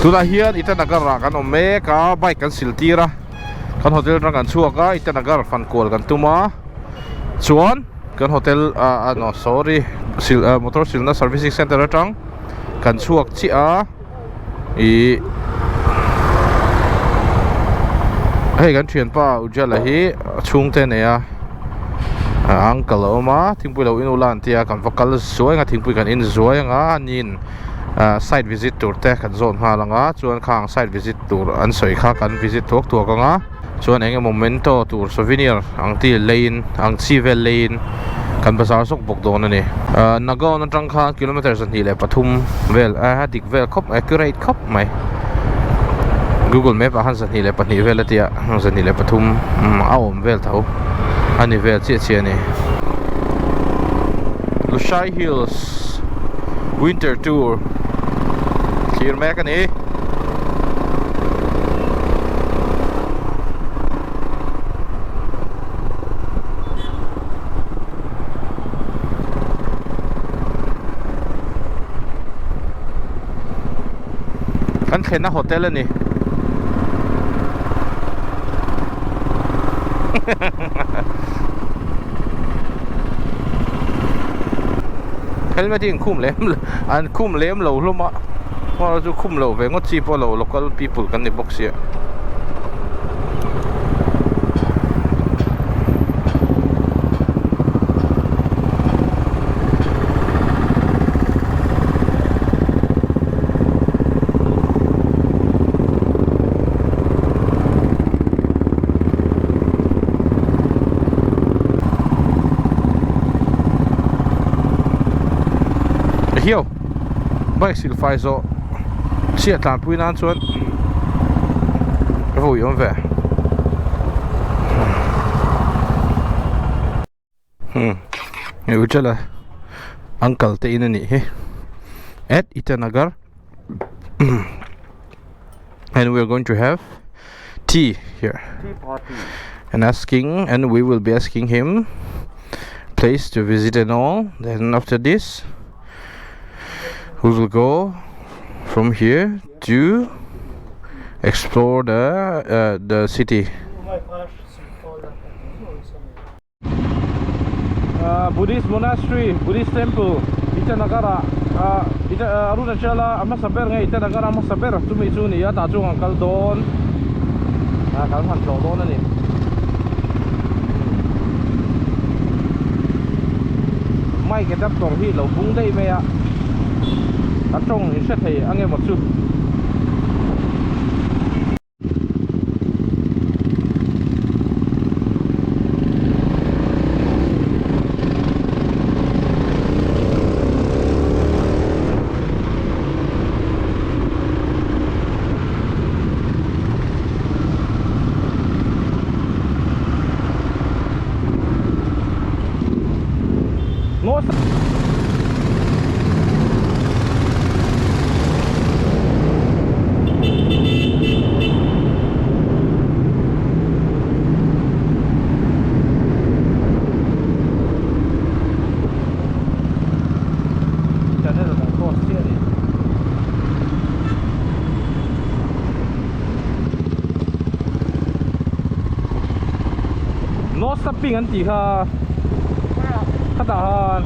Tunah hian Itanagar ah kan awm mek a, bike kan sil tir a, kan hotel atang kan chhuak a, Itanagar fan kual kan tum a, chuan kan hotel ah ah no sorry sil ah motor silna servicing center atang kan chhuak chiah a ih hei kan thianpa Ujala hi a chhungte a nei a a uncle a awm a thingpui lo in ula an tia kan va kal zuai ang a thingpui kan in zuai ang a aniin ah site visit tur te kan zawn nghal ang a chuan khang site visit tur an sawi kha kan visit thuak thuak ang a. Chuan eng emaw memento tur souvenir ang chi leiin ang chi vel leiin kan bazar zawk bawk dawn a ni. Ahh Nagaon atang khan kilometer 23 vel a dik vel khawp mai accurate khawp mai. Google map ah khan 22 vel a tia 23 a awm vel tho a ni vel chiah chiah a ni. Lushai Hills Winter Tour thlir mek a ni. Kan thlenna hotel a ni. Helmet hi an khum lem an khum lem lo hlawm a hmar chu khum loh ve ngawt chi pawh lo local people kan ni bawk sia. Hiau bike sil fai zawh chhiat tlanpui nan chuan vawi awm ve hmm hei Ujala uncle te in a nih hi at Itanagar and we are going to have tea here Tea party. and asking and we will be asking him place to visit and all then after this we will go from here to explore the uh, the city Uh, Buddhist monastery, Buddhist temple, Itanagar ah ah Ita ah Arunachal a a hmasa ber nge Itanagar a hmasa ber chumi chu ni a tah chuan kan kal dawn ah kan han tlawh dawn a ni. Mic adapter hi lo bung daih mai a a tawng in hre thei ang emaw chu. Channel kan cross chiah a ni. No stopping an tih kha khatah khan.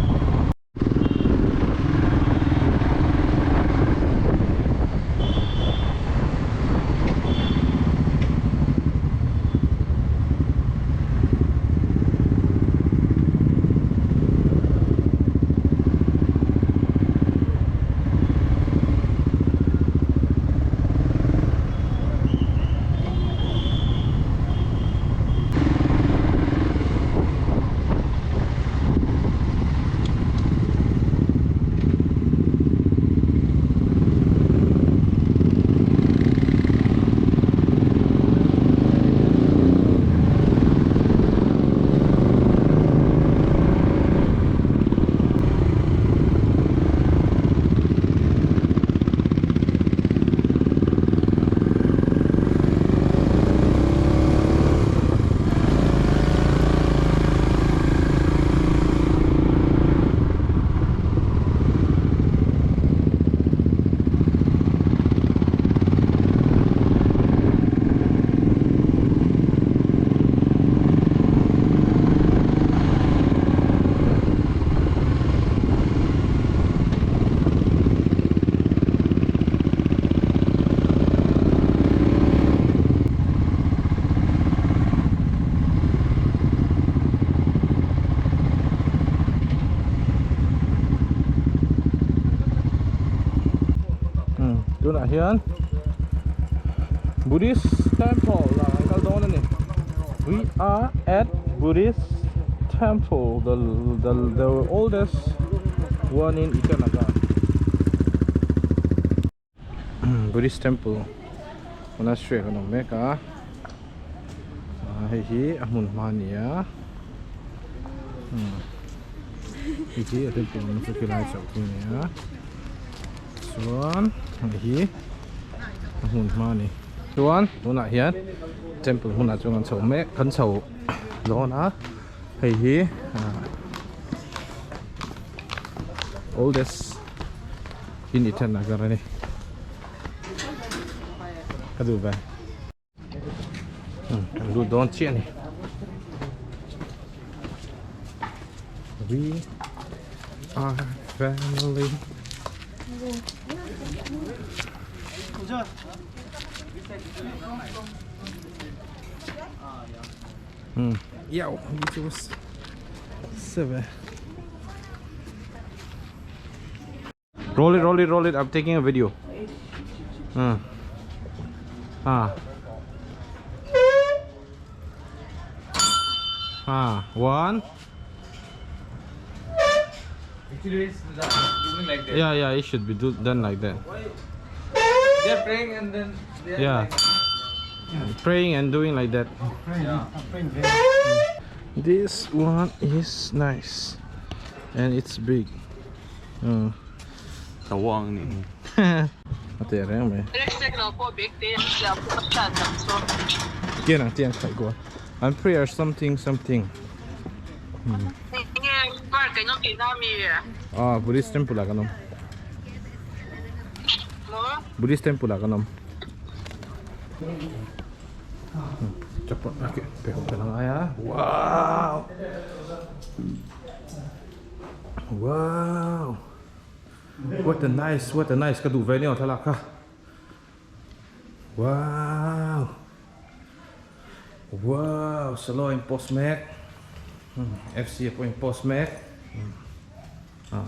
Tunah hian Buddhist temple lah kan kal dawn a ni. We are at Buddhist temple the the the oldest one in Itanagar. Buddhist temple monastery ah kan awm mek a hei hi a hmun hma a ni a hei hi a temple awmna chu khilai chauh khi a ni a chuan hei hi a hmun hma a ni chuan tunah hian temple hmunah chuan kan chho mek kan chho dawn a hei hi oldest in Itanagar a ni ka duh ve kan lut dawn chiah a ni we are family hmm yow seven Roll it, roll it, roll it. I'm taking a video. Hmm. Ah. Ah, one. Actually, it's doing like that. Yeah, yeah, it should be do, done like that. They are praying and then they are Yeah. Praying and doing like that. This one is nice and it's big. Tawang ni. A teh reng mai. Tian ang tiang khaih kual. An prayer something something. Ah Buddhist temple ah kan awm. Buddhist temple ah kan awm. Chapal a ke pe ho pe lang ai a. Wow. Wow What a nice what a nice ka duh ve nia thlalak kha Wow Wow salo in post mek FC pawh in post mek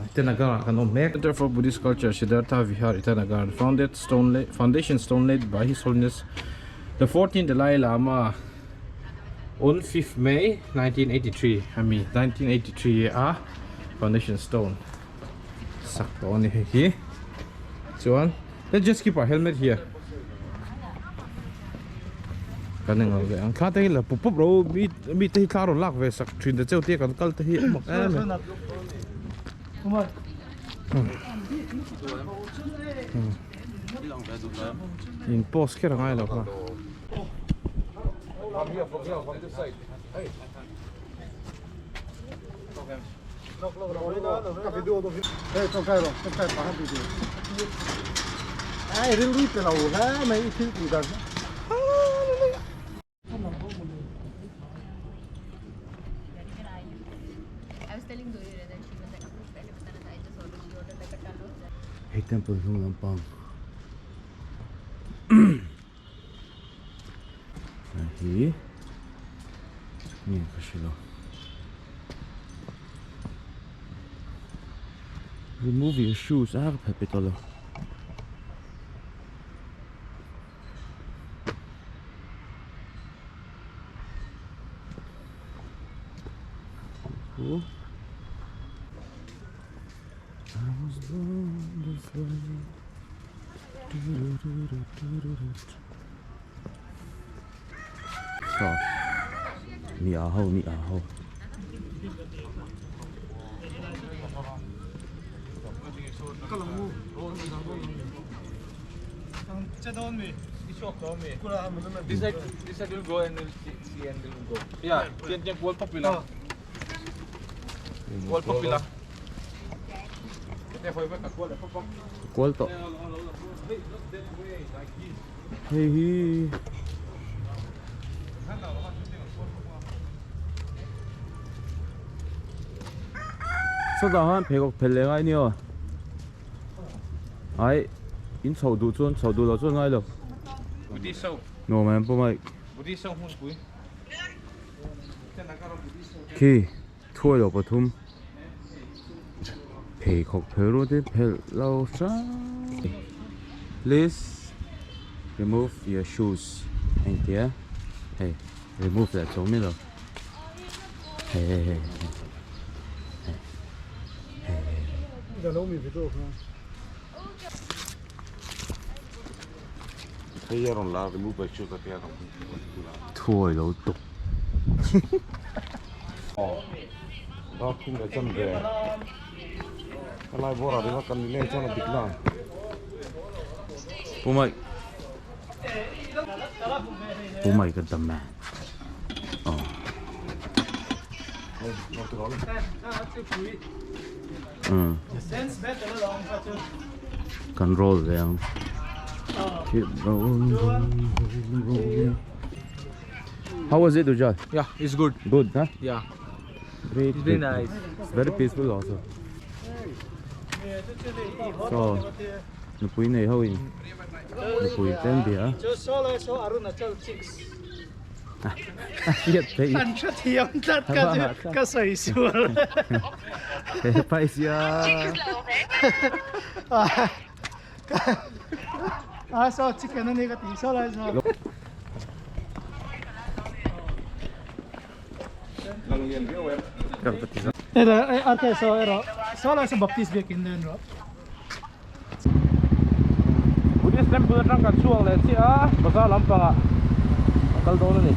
Itanagar ah kan awm mek Center for Buddhist Culture Siddhartha Vihar Itanagar founded stone foundation stone laid by His Holiness the 14th Dalai Lama On 5th May 1983 a mi 1983 a foundation stone sak tawh a ni hei hi chuan let's just keep our helmet here kan englo ve ang thla te hi la pup pup ro mi mi te hi thla rawn lak ve sak thin ta cheu tia kan kal te hi a mak em em in post kher a ngai lo kha. Hei temple hnung lampang hi nge ka hre lo remove your shoes a ka phe pe tawh lo. I was born this way. Saw mi a ho mi a ho. This side, this side will go and we'll see, see and we'll go. Yeah, tian tian kual popular. Kual popular. Kual tawh. Hei hi. Sawtah khan pheikhawk phelh leh ngai nia ai in chhoh duh chuan chhoh duh loh chuan ngai lo. Nuam em pawh mai. Khi thuai loh pathum pheikhawk phelh rual te phelh lo hrang. Please remove your shoes a inti a hei remove leh chuang miah lo hei hei hei hei hei Thuawi lo tuk. Pu Mike. Pu Mike the man. Oh. Kan roll ve ang. Keep rolling, rolling, rolling. How was it, Ujjal? Yeah, it's good. Good, huh? Yeah. Great. It's very nice. It's very peaceful also. So, nupui nei ho in nupui ten bia. Hiat thei. An hre thiam tlat ka chu ka sawi sual. He pai sia. A saw chicken ani ka ti saw lai saw. Era arke saw era saw lai saw baptist biakin len ro. Buddhist temple atang kan chhuak leh chiah a bazar lampangah a kal dawn a ni.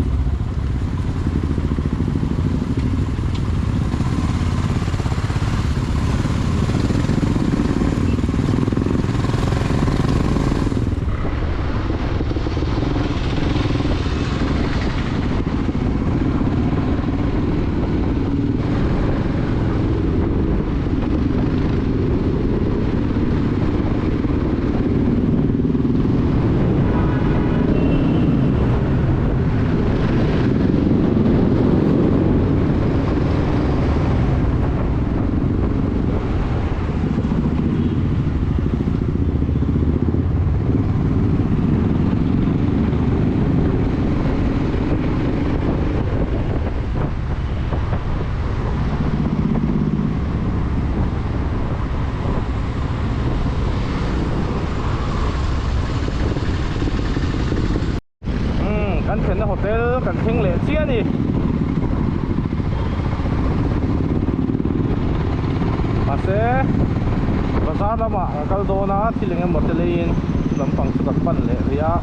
Umm kan thlenna hotel kan thleng leh chiah a ni. Mahse bazar lamah kan kal dawn a thil eng emaw te leiin chu lampang chu kan pan leh rih a.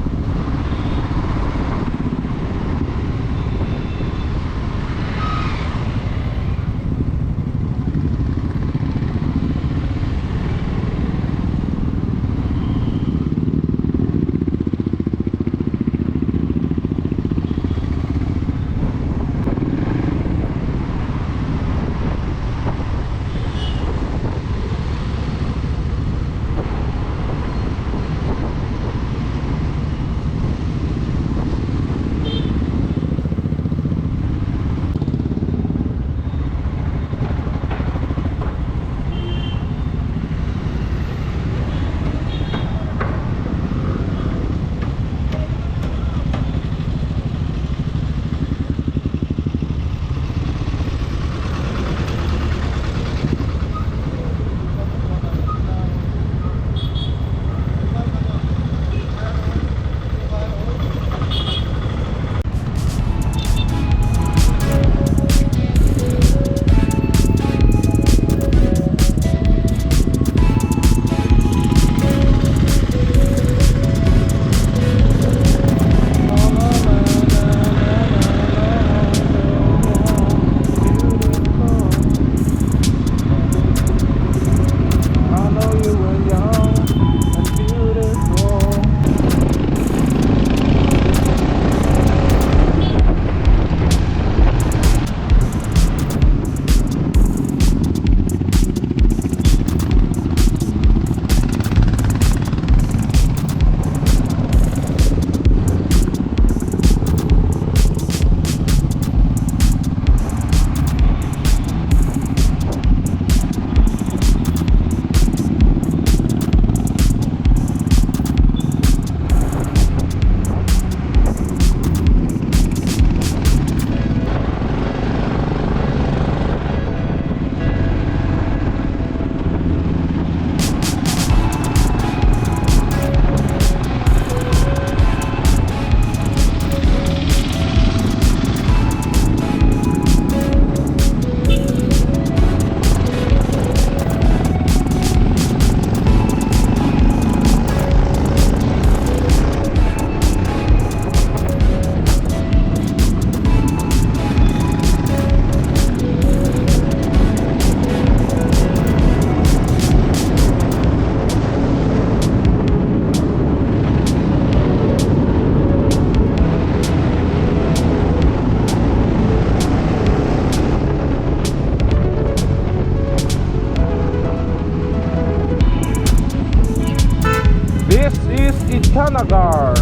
Itanagar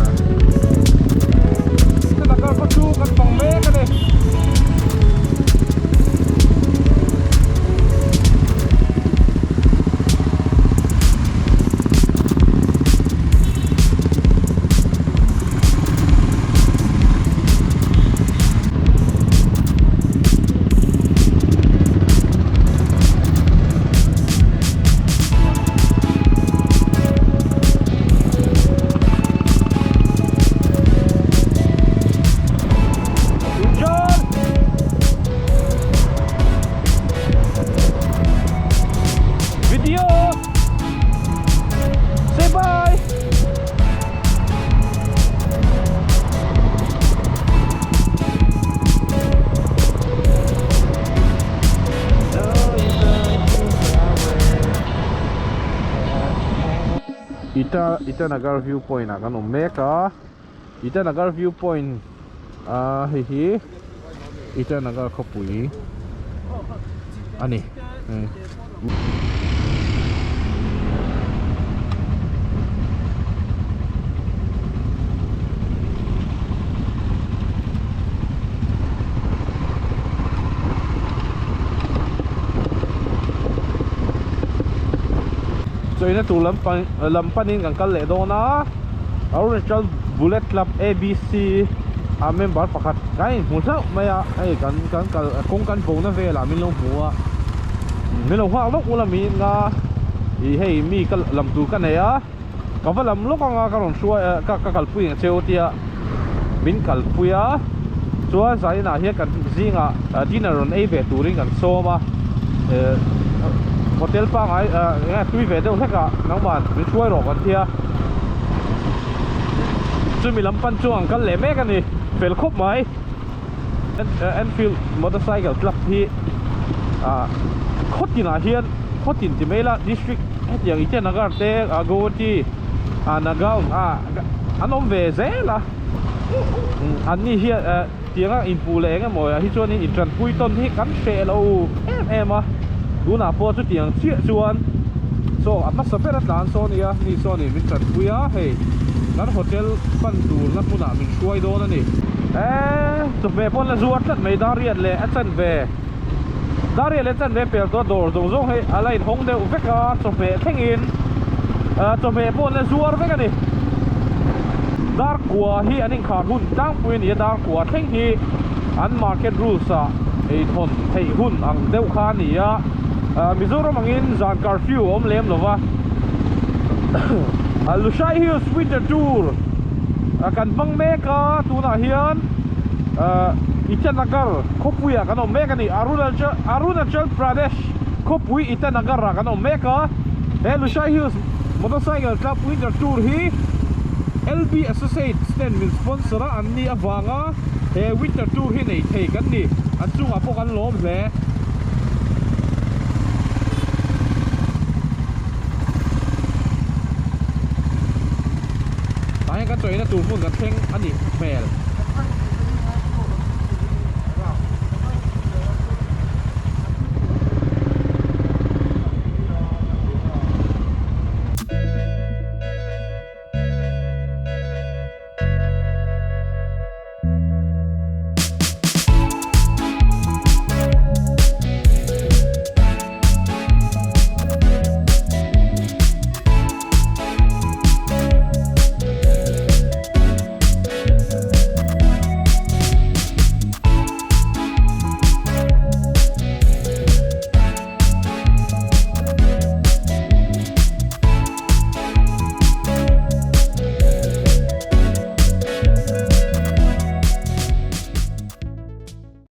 Itanagar khaw chu kan fang mek a ni. Video Say bye Ita Itanagar view point ah kan awm mek a Itanagar view point ah hei hi Itanagar khawpui a ni. Chawina tur lam pan lam panin kan kal leh dawn a Arunachal Bullet Club ABC a member pakhat kan inhmu hlauh mai a hei kan kan kal kawng kan bo na velah min lo hmu a min lo nghak lawk ula mi nga ih hei mi ka lam tur ka nei a ka va lam lawk anga ka rawn hruai ah ka ka kalpui ang cheu tia min kalpui a chuan zaninah hian kan zingah dinner rawn ei ve turin kan sawm a eh hotel pangngai ah enge tui ve deuh hlek ah nangmah min hruai rawh kan tia chumi lam pan chuan an kal leh mek a ni fel khawp mai. Enfield motorcycle club hi ah khaw tinah hian khaw tin ti mai ila district hetiang Itanagar te ah Guwahati ah Nagaon ah an awm ve zel a an ni hian eh tianga inpuh leh eng emaw ah hi chuanin intranpui tawn hi kan hreh lo em em a tunah pawh chutiang chiah chuan saw a hmasa ber a tlan saw a nia ni saw ni min tranpui a hei kan hotel pan turna hmunah min hruai dawn a ni. Eee chawhmeh pawn la zuar tlat mai Dariat leh a chanve Dariat leh a chanve pel tawh a dawr zawng zawng hi a la inhawng deuh vek a chawhmeh thlengin ah chawhmeh pawh an la zuar vek a ni Darkua hi an inkhar hun tlangpui a ni a Darkua thleng hi an market rules ah eihawn theih hun ang deuh kha a ni a ah Mizoram angin zan curfew a awm lem lo va Lushai Hills Winter Tour ah kan hmang mek a tunah hian ah Itanagar khawpui ah kan awm mek a ni Arunachal Arunachal Pradesh khawpui Itanagar ah kan awm mek a he Lushai Hills Motorcycle Club Winter Tour hi LB Associates ten min sponsor a an ni avanga he Winter Tour hi nei thei kan ni an chungah pawh kan lawm hle. Tah hian kan chawina tur hmun kan thleng a nih hmel.